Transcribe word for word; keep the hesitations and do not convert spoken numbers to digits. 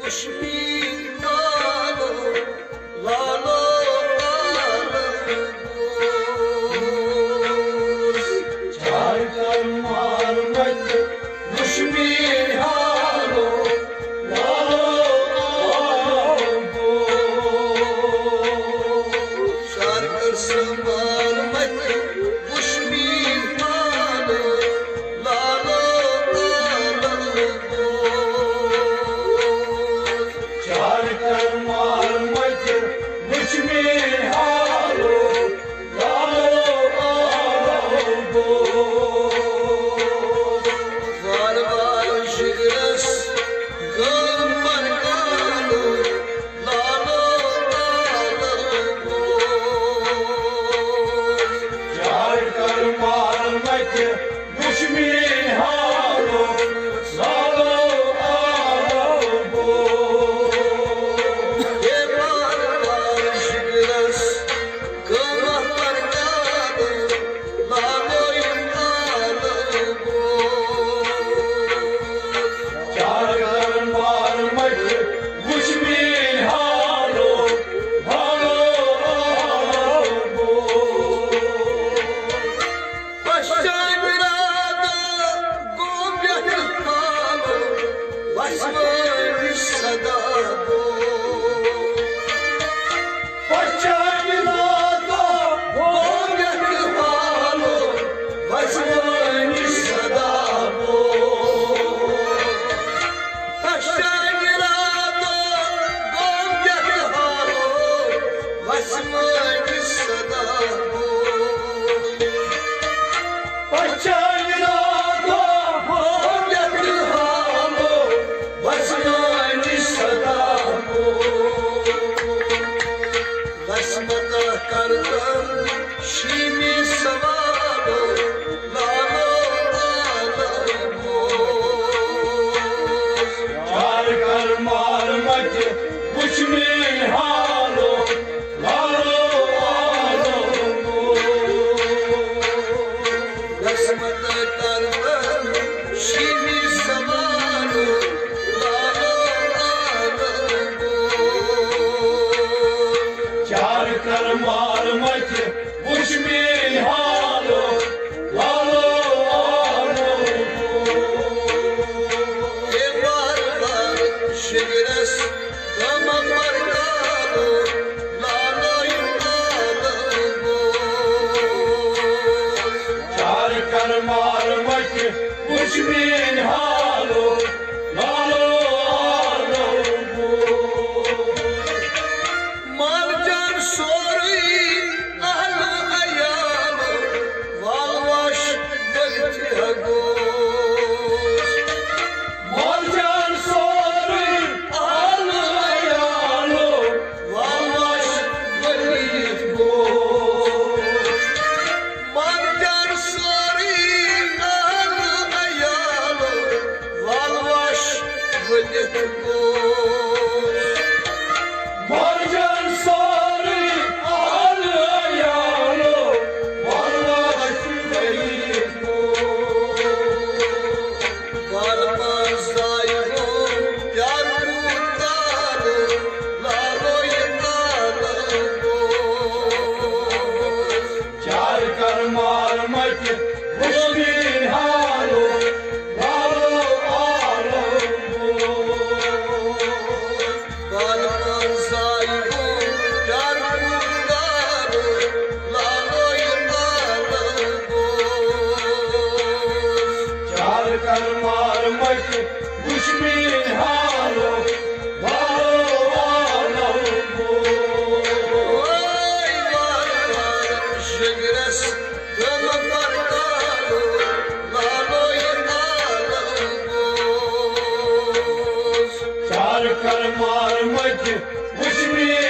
وُچھ مےٚ حالو، لالو، حالو گوس۔ چار کر مار مت، وُچھ مےٚ حالو، لالو، حالو گوس۔ چار کر سنبھال مت، وُچھ مےٚ حالو، لالو، حالو گوس۔ چار کر مار مت، وُچھ مےٚ حالو، لالو، حالو گوس۔ وار وار شِگرس گٲم پرکالو، لالو، حالو گوس۔ چار کر مار مت، وُچھ مےٚ حالو، لالو، حالو گوس۔ ہے وار وار شِگرس گٲم پرکالو، لالو، حالو گوس۔ چار کر مار مت، وُچھ مےٚ حالو، حالو، حالو گوس۔ پہچان راتو گوٚو مےٚ حالو، وسوٲنۍ صدا گوٚو۔ پہچان راتو گوٚو مےٚ حالو، وسوٲنۍ صدا گوٚو۔ پہچان راتو گوٚو مےٚ حالو، وسوٲنۍ صدا گوٚو۔ پہچان راتو گوٚو مےٚ حالو، وسوٲنۍ صدا گوٚو۔ قسمت کر شیمی سوالو، لالو، لالو گوس۔ چار کر مار مت، وُچھ مےٚ حالو، لالو، لالو گوس۔ قسمت کر شیمی سوالو، لالو، لالو گوس۔ چار کر مار مت، وُچھ مےٚ حالو، لالو، لالو گوس۔ ہے وار وار شِگرس غم پرکالو، لالو، لالو گوس۔ چار کر مار مت، وُچھ مےٚ حالو، لالو، لالو گوس۔ مال جان سورُے اہل عیال، وال واش ؤلِتھ گوس۔ مال جان سورُے اہل عیال، وال واش ؤلِتھ گوس۔ مال جان سورُے اہل عیال، وال واش ؤلِتھ گوس۔ مال جان سورُے اہل عیال، وال واش ؤلِتھ گوس۔ وال واش زایہِ گوٚو پیار کوٗتاہ، لالو، یہِ لالو گوس۔ چار کر مار مت، وُچھ مےٚ حالو، لالو، لالو گوس۔ بار بار زایہِ گوٚو پیار کوٗتاہ، لالو، یہِ لالو گوس۔ چار کر مار مت، وُچھ مےٚ حالو، لالو، لالو گوس۔ وای وار وار شِگرس غم پرکالو، لالو، یہِ لالو گوس۔ چار کر مار مت، وُچھ مےٚ